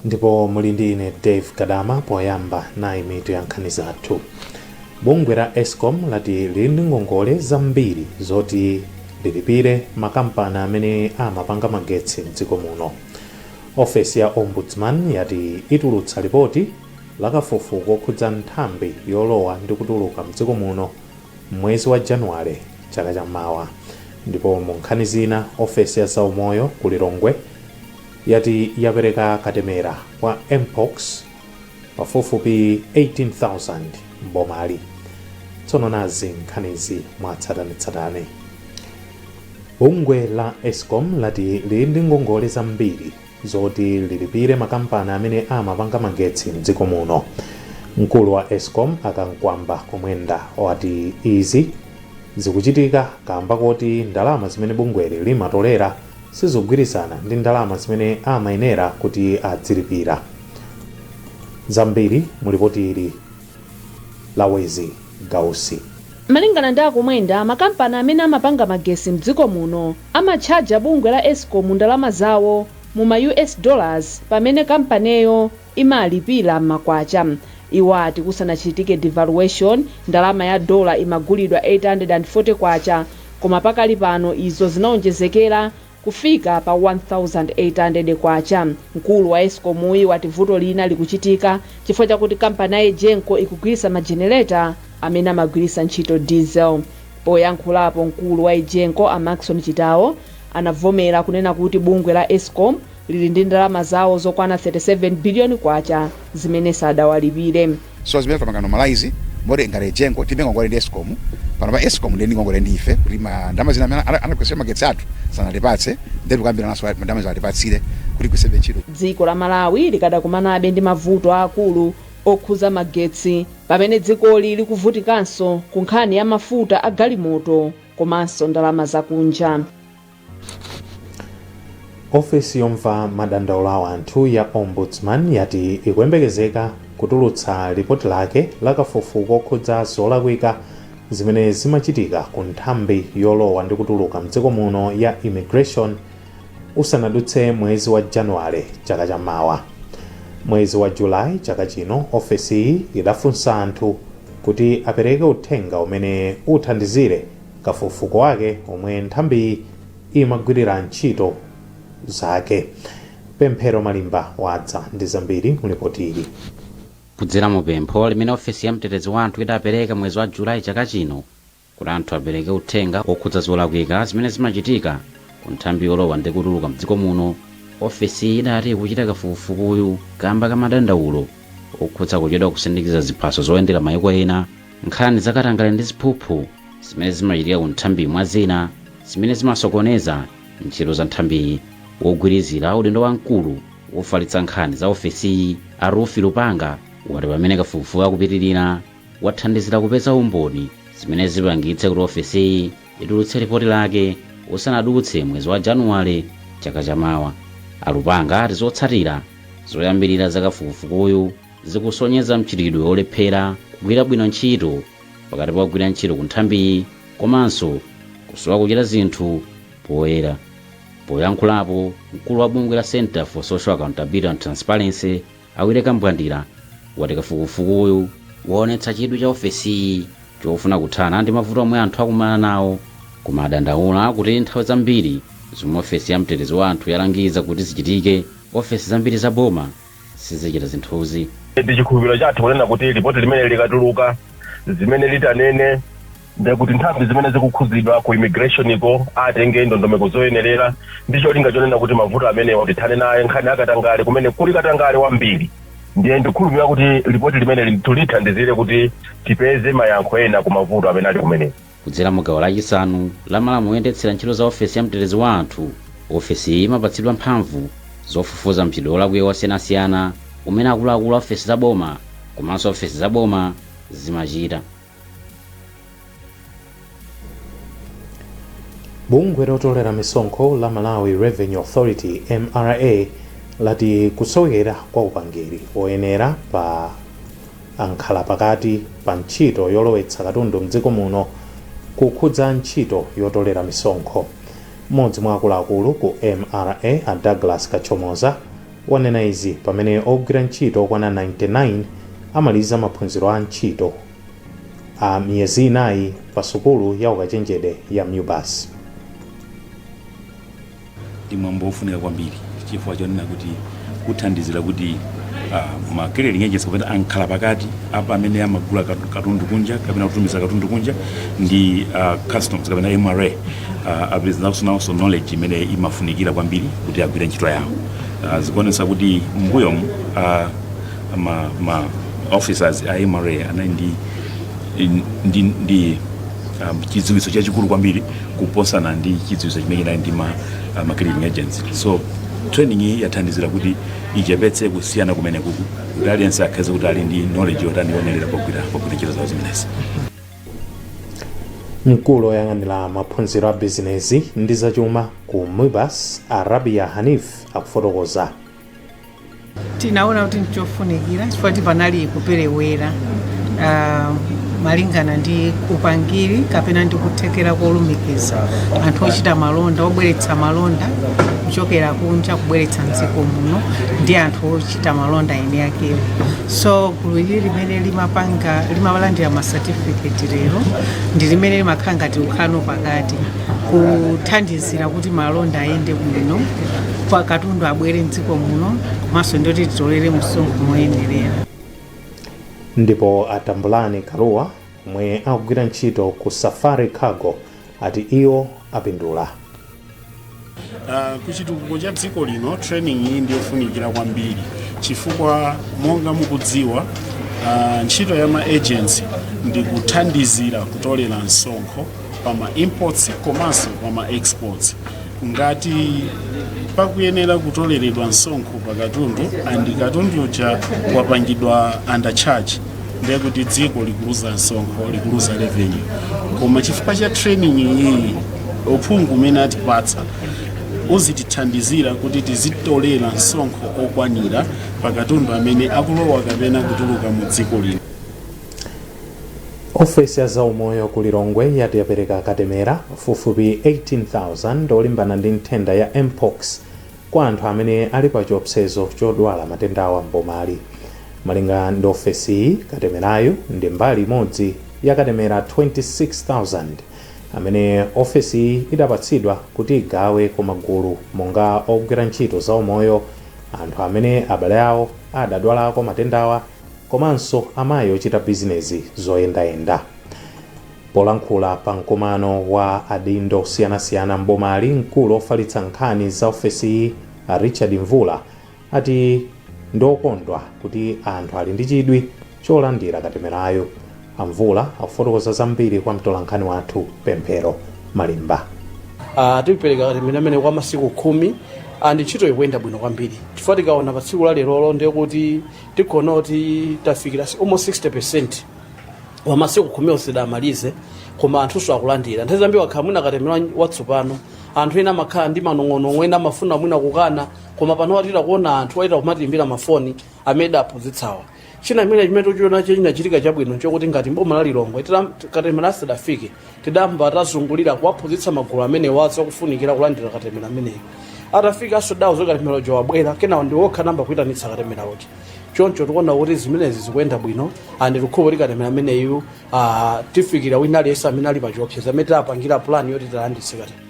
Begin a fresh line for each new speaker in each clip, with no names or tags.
Ndipo muli ndi ine Dave Kadama. Poyamba nayi mitu ya nkhani zathu. Bungwe la ESCOM lati lili ndi ngongole zambiri zoti lilipire makampani amene amapanga magetsi mdziko muno. Ofesi ya Ombudsman yati itulutsa lipoti la kafukufuku okhudza nthambi yolowa ndi kutuluka mdziko muno mwezi wa Januwale chaka chammawa. Ndipo mu nkhani zina, ofesi ya zaumoyo ku Lilongwe yati yapereka katemera wa Mpox pafupifupi 18,000 m'bomali. Tsono nazi nkhanizi mwatsatanetsatane. Bungwe la ESCOM lati lili ndi ngongole zambiri zoti lilipire makampani amene amapanga magetsi mdziko muno. Mkulu wa ESCOM a Kamkwamba Kumwenda wati izi zikuchitika kamba koti ndalama zimene bungweli limatolera sizikugwirizana ndi ndalama zimene amayenera kuti adzilipira. Zambiri mu lipoti ili la Wezi Gausi.
Malingana ndi a Kumwenda, makampani amene amapanga magesi mdziko muno amatchaja bungwe la ESCOM ndalama zawo mu ma US dollars pamene kampaneyo imalipira m'makwacha. Iwo ati kusanachitike devaluation, ndalama ya dola imagulidwa 840 kwacha, koma pakali pano izo zinaonjezekera kufika pa 1800 kwacha. Mkulu wa ESCOM wati vuto lina likuchitika chifukwa chakuti kampani ya EGENCO ikugwiritsa majenereta amene amagwiritsa ntchito diesel. Poyankhulapo, mkulu wa EGENCO a Maxon Chitawo anavomera kunena kuti bungwe la ESCOM lili ndi ndalama zawo zokwana 37 biliyoni kwacha zimene sadawalipire.
So zimene tapanga normalize moti ngati EGENCO tilibe ngongole ndi ESCOM pano. Pa ESCOM ndi ngongole ndi ife kuti ndalama zina amene anagwiritsa magetsi athu sanatipatse, ndi tikuyambira naso ndalama zatipatsire kuti tigwiritse ntchito.
Dziko la Malawi likadakumanabe ndi mavuto akulu okhuza magetsi pamene dzikoli likuvutikanso ku nkhani ya mafuta a galimoto komanso ndalama zakunja.
Ofesi yomva madandaulo a anthu ya Ombudsman yati ikuyembekezeka kutulutsa lipoti lake la kafukufuku okhudza zolakwika zimene zimachitika ku nthambi yolowa ndi kutuluka mdziko muno ya Immigration usanadutse mwezi wa Januwale chaka chammawa. Mwezi wa Julayi chaka chino, ofesiyi idafunsa anthu kuti apereke uthenga umene uthandizire kafukufuku wake omwe nthambiyi imagwirira ntchito zake. Pemphero Malimba wadza ndi zambiri mu lipoti ili.
Kudzera mu pempho limene ofesi ya mtetezi wa anthu idapereka mwezi wa Julayi chaka chino kuti anthu apereke uthenga wokhudza zolakwika zimene zimachitika ku nthambi yolowa ndi kutuluka mdziko muno, ofesi idati ikuchita kafukufukuyu kamba ka madandaulo okhudza kuchedwa kusindikiza ziphaso zoyendera mayiko ena, nkhani zakatangale ndi ziphuphu zimene zimachitika ku nthambi, mwa zina zimene zimasokoneza ntchito za nthambiyi. Wogwirizira udindo wamkulu wofalitsa nkhani za ofesiyi a Rufi Lupanga wati pamene kafukufuku akupitirira, wathandizira kupeza umboni zimene zipangitse kuti ofesiyi itulutse lipoti lake usanadutse mwezi wa Januwale chaka chamawa. A Lupanga ati zotsatira zoyambirira za kafukufukuyu zikusonyeza mchitidwe wolephera kugwira bwino ntchito pakati pa ogwira ntchito ku nthambiyi komanso kusowa kuchita zinthu poyera. Poyankhulapo, mkulu wa bungwe la Center for Social Accountability and Transparency a Willy Kambwandira wati kafukufukuyu waonetsa chidwi cha ofesiyi chofuna kuthana ndi mavuto omwe anthu akumana nawo, koma adandaula kuti nthawi zambiri zomwe ofesi ya mtetezi wa anthu yalangiza kuti zichitike, ofesi zambiri za boma sizichita zinthuzi.
Ndi chikhulupiriro chathu kunena kuti ripoti limene likatuluka, zimene litanene ndekuti nthambi zimene zikukhuzidwa ku immigration iko atenge ndondomeko zoyenerera ndi cholinga chonena kuti mavuto amenewa tithane naye. Nkhani akatangale, kumene kuli katangale wambiri, ndiye ndikukhulupirira kuti ripoti limene tulithandizire kuti tipeze mayankho ena ku mavuto amene ali kumeneko.
Kudzera mu gawo lachisanu la malamulo oyendetsera ntchito za ofesi ya mtetezi wa anthu, ofesiyi imapatsidwa mphamvu zofufuza mchitidwe wolakwika osiyanasiyana umene akuluakulu a ofesi za boma komanso ofesi za boma zimachita.
Bungwe lotolera misonkho la Malawi Revenue Authority, MRA, lati kusowekera kwa upangiri woyenera pa ankhalapakati pa ntchito yolowetsa katundu mdziko muno kukhudza ntchito yotolera misonkho. Mmodzi mwa akuluakulu ku MRA, a Douglas Kachomoza, Wanena izi pamene ogwira ntchito okwana 99 amaliza maphunziro a ntchito a miyezi 4 pa sukulu ya ukachenjede ya MUBAS.
Ndi mwambo wofunika kwambiri chifukwa chonena kuti kuthandizira kuti ma clearing agents kapena ankhala pakati apa amene amagula katundu kunja kapena kutumiza katundu kunja ndi customs kapena MRA apeza nawonso knowledge imene imafunikira kwambiri kuti agwire ntchito yawo. Zikuonetsa kuti mbuyomu ma officers a MRA anali ndi chidziwitso chachikulu kwambiri kuposana ndi chidziwitso chimene chinali ndi ma clearing agents. So training iyi yathandizira kuti ichepetse kusiyana kumene kuku, kuti aliyense akheze kuti ali ndi knowledge yotani yonerera pogwira ntchito zawo zimenezi.
Mkulu oyang'anira maphunziro a bizinezi ndi zachuma ku MUBAS, Arabia Hanif, akufotokoza.
Tinaona kuti nchofunikira chifukwa panali kuperewera malingana ndi upangiri kapena ndi kuthekera kolumikiza anthu ochita malonda, obweretsa malonda kuchokera kunja kubweretsa mdziko muno, ndi anthu ochita malonda eni akewo. So gulu ili limene limapanga, limalandira ma certificate lero, ndi limene limakhala ngati ukhano pakati kuthandizira kuti malonda ayende bwino, kwa katundu abwere mdziko muno, komanso ndoti titolere msonkho moyenerera.
Ndipo Atambulani Kaluwa, omwe akugwira ntchito ku Safari Cargo, ati iwo apindula.
Kuchitukuko cha dziko lino, training iyi ndiyofunikira kwambiri chifukwa monga mukudziwa, ntchito ya ma agency ndi kuthandizira kutolera msonkho pa ma imports komanso pa ma exports. Ngati pakuyenera kutoleredwa msonkho pa katundu and katundu uja wapangidwa undercharge, ndiye kuti dziko likuluza msonkho, likuluza revenue. Koma chifukwa cha training iyi, uphungu umene atipatsa uzitithandizira kuti tizitolera msonkho okwanira pa katundu amene akulowa kapena kutuluka mu dziko lino.
Ofesi ya zaumoyo ku Lilongwe yati yapereka katemera pafupifupi 18,000 olimbana ndi nthenda ya mpox kwa anthu amene ali pa chiopsezo chodwala matendawa mbomali. Malinga ndi ofesiyi, katemerayo ndi mbali imodzi ya katemera 26,000 amene ofesiyi idapatsidwa kuti igawe ku magulu monga ogwira ntchito zaumoyo, anthu amene abale awo adadwalako matendawa, komanso amayi ochita bizinezi zoyendayenda. Polankhula pa mkumano wa adindo osiyanasiyana mbomali, mkulu ofalitsa nkhani za ofesiyi, Richard Mvula, ati ndiokondwa kuti anthu ali ndi chidwi cholandira katemerayo. Amvula akufotokoza zambiri kwa mtolankhani wathu Pemphero Malimba.
Tipereka katemera amene kwa masiku 10 and ntchito ikuyenda bwino kwambiri chifukwa tikaona pa tsiku la lerolo, ndiye kuti tikuona kuti tafikira almost 60 wa masiku 10 osidamalize, koma anthunso akulandira. Nthawi zambiri wakhala mwina katemera watsopano, anthu ena amakhala ndi manong'onong'o, ena amafuna mwina kukana, koma pano atira kuona anthu aita kumatiimbira mafoni amene aphunzitsawa. China imene chimene tikuchiona chinachitika chabwino nchokuti ngati mboma la Lilongwe, katemera asadafike, tidamba tazungulira kuwaphunzitsa magulu amene watsa kufunikira kulandira katemera ameneyo. Atafika asodawo zo katemera uja wabwera, kenawo ndi wokha namba kuyitanitsa katemera uja. Choncho tikuona kuti zimenezi zikuyenda bwino and tikhupa kuti katemera ameneyu tifikira wina aliyense amene ali pa chiopsezo amene tidapangira plan yoti tilanditse katemera.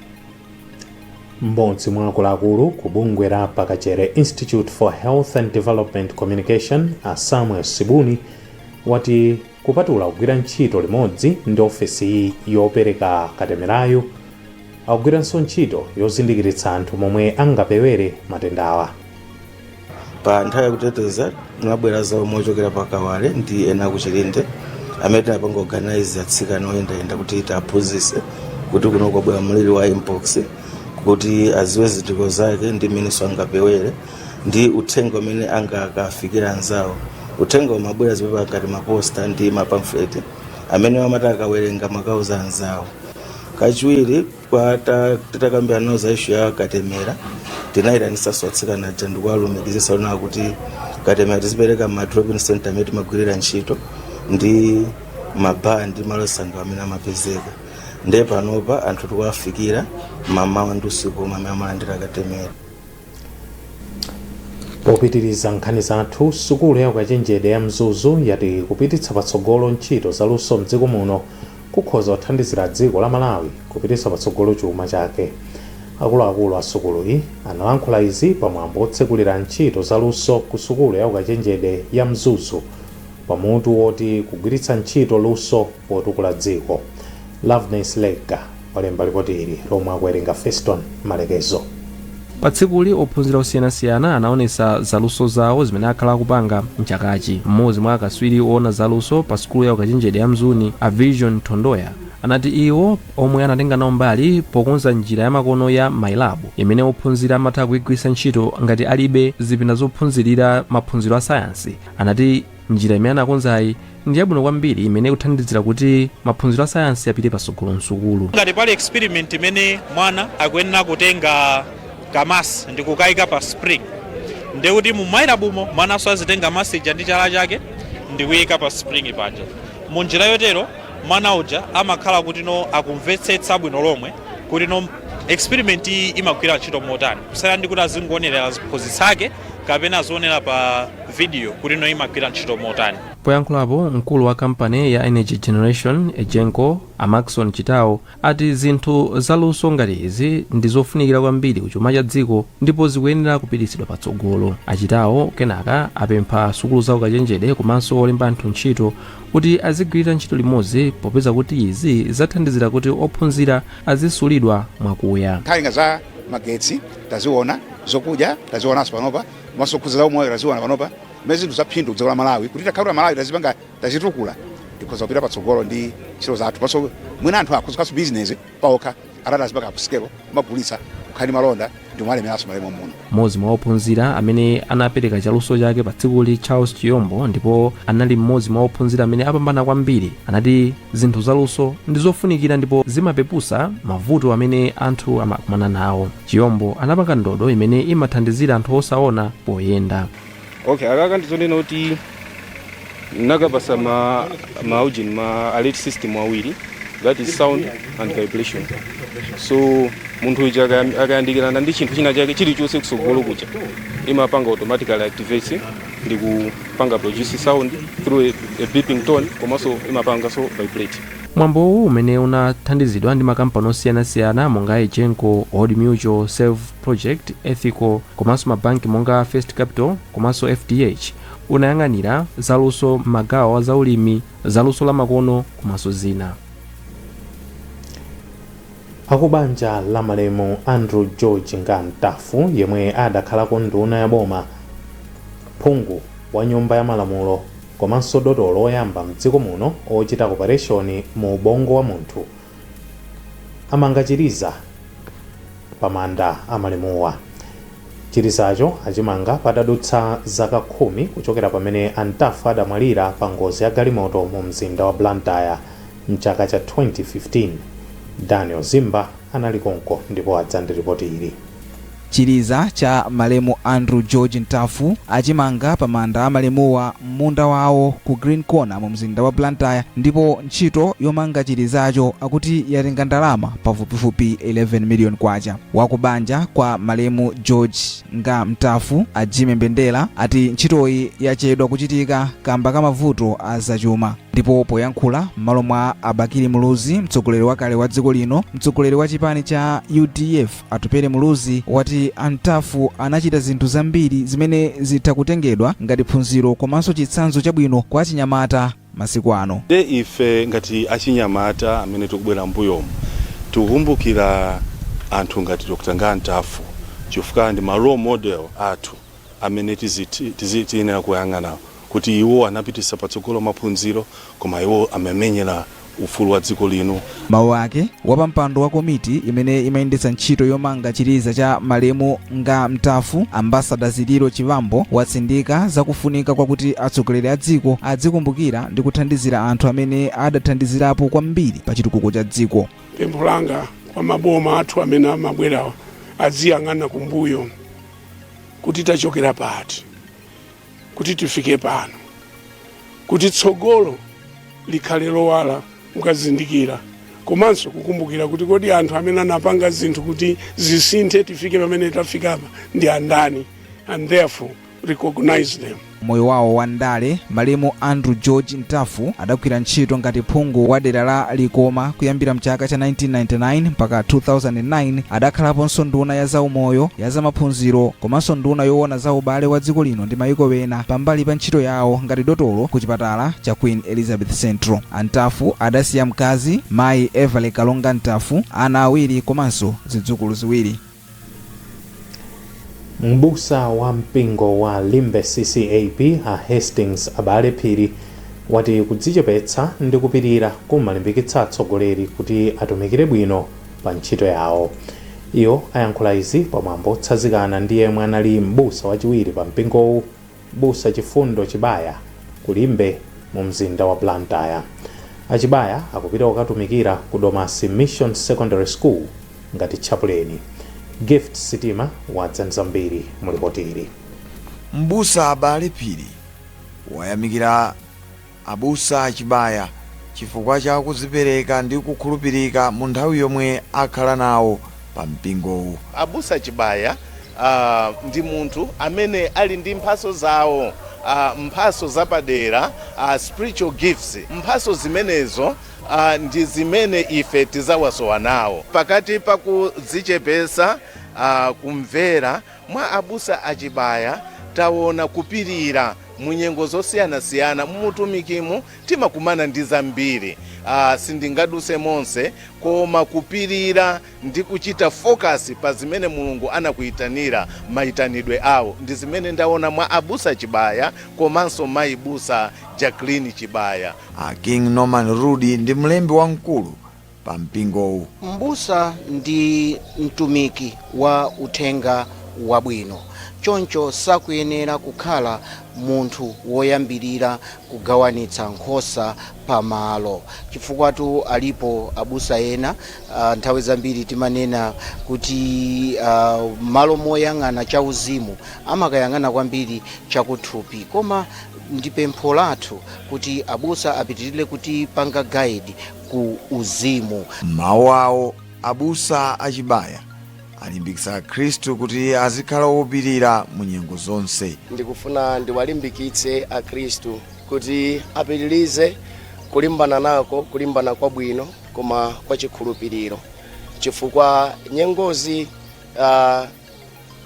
Mmodzi mwa akuluakulu ku bungwe la Pakachere Institute for Health and Development Communication, a Samuel Sibuni, wati kupatula kugwira ntchito limodzi ndi ofesi yopereka katemerayo, akugwiranso ntchito yozindikiritsa anthu momwe angapewere matendawa.
Pa nthawi yakuteteza tinabwera zaumoyo ochokera pa Kawale ndi ena kuchilinde amene tinapanga organize atsikana oyendayenda kuti tiaphunzitse kuti kuno kwabwera mliri wa mpox, kuti aziwe zizindikiro zake ndi mmenenso angapewere ndi uthenga umene angakafikira anzawo. Uthenga umabwera zipepa ngati ma poster ndi ma pamphlet amene amati akawerenga makauza anzawo. Kachiwiri, titakambirana nawo za issue ya katemera, tinayitanisanso atsikana aja ndikuwalumikizisa ona kuti katemera tizipereka ma drop-in center amene timagwirira ntchito ndi mabaa ndi malo osanga amene amapezeka. Ndiye panopa anthu tikuwafikira mamawa ndi usiku omwe amene amalandira katemera.
Popitiriza nkhani zathu, sukulu ya ukachenjede ya Mzuzu yati kupititsa patsogolo ntchito zaluso mdziko muno kukhoza kuthandizira dziko la Malawi kupititsa patsogolo chuma chake. Akuluakulu a sukuluyi analankhula izi pamwambo otsekulira ntchito zaluso ku sukulu ya ukachenjede ya Mzuzu pamutu woti "Kugwiritsa ntchito luso potukula dziko". Loveness Lega walemba ripoti ili lomwe akuwerenga Feston Malekezo.
Pa tsikuli, ophunzira osiyanasiyana anaonetsa zaluso zawo zimene akhala akupanga mchakachi. Mmodzi mwa akatswiri oona zaluso pa sukulu ya ukachenjede ya Mzuni, a Vision Thondoya, anati iwo omwe anatenga nawo mbali pokonza njira yamakono ya MyLab, imene ophunzira amatha kuyigwiritsa ntchito ngati alibe zipinda zophunzirira maphunziro a sayansi. Anati njira imene anakonzayi ndi yabwino kwambiri imene ikuthandizira kuti maphunziro a sayansi apite patsogolo msukulu.
Ngati pali experiment imene mwana akuyenera kutenga ka mass ndi kukayika pa spring, ndekuti mu MyLab umo mwananso azitenga mass ija ndi chala chake ndi kuyika pa spring paja. Munjira yotero mwana uja amakhala kuti no, akumvetsetsa bwino lomwe kuti no, experiment iyi imagwira ntchito motani, kusiyana ndi kuti azingoonera aphunzitsi ake kapena azionera pa video kuti no, imagwira ntchito motani.
Poyankhulapo, mkulu wa kampani ya Energy Generation, EGENCO, a Maxon Chitawo, ati zinthu zaluso ngati izi ndi zofunikira kwambiri kuchuma cha dziko ndipo zikuyenera kupititsidwa patsogolo. Achitawo kenaka apempha sukulu za ukachenjede komanso olemba anthu ntchito kuti azigwirira ntchito limodzi, popeza kuti izi zathandizira kuti ophunzira azisulidwa mwakuya.
Nkhani za magetsi taziona, zokudya tazionanso panopa, komanso khuza za umoyo taziona panopa, mmene zinthu zaphindu dziko la Malawi kuti takhala Malawi tazipanga, tazitukula, tikhoza kupita patsogolo ndi ntchito zathu. Komanso mwina anthu akhoza kukhaso business paokha atati azipanga upscale, kumagulitsa, kukhala ndi malonda ndi kumalemeranso malemo muno.
Mmodzi mwa ophunzira amene anapereka chaluso chake pa tsikuli, Charles Chiyombo, ndipo anali mmodzi mwa ophunzira amene apambana kwambiri, anati zinthu zaluso ndi zofunikira ndipo zimapepusa mavuto amene anthu amakumana nawo. Chiyombo anapanga ndodo imene imathandizira anthu osaona poyenda.
Okay, akaka ndizonena kuti nakapasa ma ujin, ma alert system awiri, that is sound and vibration. So munthu uja akayandikirana ndi chinthu china chake chilichonse kusogolo kuja, imapanga automatically activate ndi kupanga produce sound through a beeping tone, komanso imapanganso vibrate.
Mwambowu, umene unathandizidwa ndi makampani osiyanasiyana monga EGENCO, Old Mutual, Save Project, Ethical komanso mabanki monga First Capital komanso FDH, unayang'anira zaluso m'magawo a zaulimi, zaluso lamakono komanso zina.
Akubanja la malemu Andrew George Ngantafu, yemwe adakhalako nduna ya boma, phungu wa nyumba ya malamulo komanso dotolo oyamba mdziko muno ochita operation mu ubongo wa munthu, amanga chiliza pamanda amalemuwa. Chilizacho achimanga patadutsa zaka 10 kuchokera pamene Antafu adamwalira pa ngozi ya galimoto mu mzinda wa Blantyre mchaka cha 2015. Daniel Zimba anali konko ndipo adza ndi ripoti ili.
Chiliza cha malemu Andrew George Ntafu achimanga pa manda amalemuwa m'munda wawo ku Green Corner mu mzinda wa Blantyre, ndipo ntchito yomanga chilizacho akuti yatenga ndalama pafupifupi 11 million kwacha. Wakubanja kwa malemu George Nga Mtafu, a Jimmy Mbendera, ati ntchitoyi yachedwa kuchitika kamba ka mavuto a zachuma. Ndipo poyankhula m'malo mwa Abakili Muluzi, mtsogoleri wakale wa dziko lino, mtsogoleri wa chipani cha UDF Atupele Muluzi wati Antafu anachita zinthu zambiri zimene zitha kutengedwa ngati phunziro komanso chitsanzo chabwino kwa achinyamata masiku ano.
Nde ife ngati achinyamata amene tikubwera mbuyomu tikukumbukira anthu ngati Dr Ngantafu chifukwa ndi ma role model athu amene tiyenera kuyang'ana kuti iwo anapitisa patsogolo maphunziro, koma iwo amamenyera ufulu wa dziko lino.
Mawu ake, wapampando wa komiti imene imayendetsa ntchito yomanga chiliza cha malemu Nga Mtafu, Ambassador Ziliro Chivambo, watsindika zakufunika kwakuti atsogoleri a dziko adzikumbukira ndi kuthandizira anthu amene adathandizirapo kwambiri pa chitukuko cha dziko.
Pempho langa kwa maboma athu amene amabwerawa, aziyang'ana kumbuyo kuti tachokera pati kuti tifike pano, kuti tsogolo likhale lowala mukazindikira, komanso kukumbukira kuti kodi anthu amene anapanga zinthu kuti zisinthe tifike pamene tafikapa ndi andani, and therefore Recognize them.
Moyo wawo wa ndale, malemu Andrew George Ntafu adagwira ntchito ngati phungu wa dera la Likoma kuyambira mchaka cha 1999 mpaka 2009. Adakhalaponso nduna ya zaumoyo, ya zamaphunziro komanso nduna yoona za ubale wa dziko lino ndi mayiko ena, pambali pa ntchito yawo ngati dotolo ku chipatala cha Queen Elizabeth Central. Antafu adasiya mkazi, mayi Everly Kalonga Ntafu, ana awiri komanso zidzukulu ziwiri.
Mbusa wa mpingo wa Limbe CCAP, a Hastings Abale Phiri, wati kudzichepetsa ndi kupirira kumalimbikitsa atsogoleri kuti atumikire bwino pa ntchito yawo. Iwo ayankhula izi pamwambo otsanzikana ndi yemwe anali mbusa wachiwiri pa mpingowu, Mbusa Chifundo Chibaya, ku Limbe mu mzinda wa Blantyre. Achibaya akupita kukatumikira ku Domasi Mission Secondary School ngati tchapuleni. Gift Sitima wadza zambiri mu ripoti ili.
Mbusa Abale Phiri wayamikira abusa Achibaya chifukwa cha kudzipereka ndi kukhulupirika mu nthawi yomwe akhala nawo pa mpingowu.
Abusa Chibaya ndi munthu amene ali ndi mphaso zawo, mphaso zapadera, spiritual gifts. Mphaso zimenezo ndi zimene ife tizawasowa nawo pakati pakudzichepesa, kumvera mwa abusa Achibaya. Taona kupirira mu nyengo zosiyanasiyana. Mumutumikimu timakumana ndi zambiri, sindingaduse monse, koma kupirira ndi kuchita focus pa zimene Mulungu anakuyitanira, mayitanidwe awo, ndi zimene ndaona mwa abusa Chibaya komanso mayi busa Jacqueline Chibaya.
A King Norman Rudi ndi mlembi wamkulu pa mpingowu.
Mbusa ndi mtumiki wa uthenga wabwino, choncho sakuyenera kukhala munthu woyambirira kugawanitsa nkhosa pamalo, chifukwa alipo abusa ena, nthawi zambiri timanena kuti malo moyang'ana chauzimu amakayang'ana kwambiri chakuthupi. Koma ndi pempho lathu kuti abusa apitirire kutipanga guide ku uzimu.
Mawu awo, abusa Achibaya alimbikitsa Akhristu kuti azikhala opirira mu nyengo zonse.
Ndikufuna ndiwalimbikitse Akhristu kuti apitirize kulimbana nako kulimbana kwabwino koma kwa chikhulupiriro, chifukwa nyengozi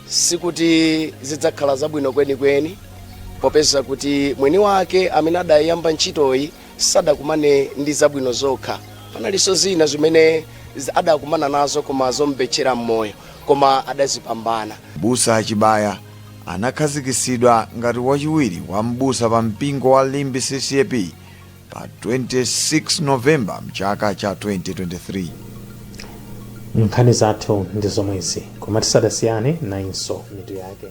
sikuti zidzakhala zabwino kwenikweni, popeza kuti mwini wake amene adayamba ntchitoyi sadakumane ndi zabwino zokha. Panalinso zina zimene adakumana nazo koma zombetchera m'moyo, koma adazipambana.
Mbusa Achibaya anakhazikitsidwa ngati wachiwiri wa mbusa pa mpingo wa Limbe CCAP pa 26 Novemba mchaka cha 2023.
Nkhani zathu ndi zomwezi, koma tisadasiyane, nayinso mitu yake.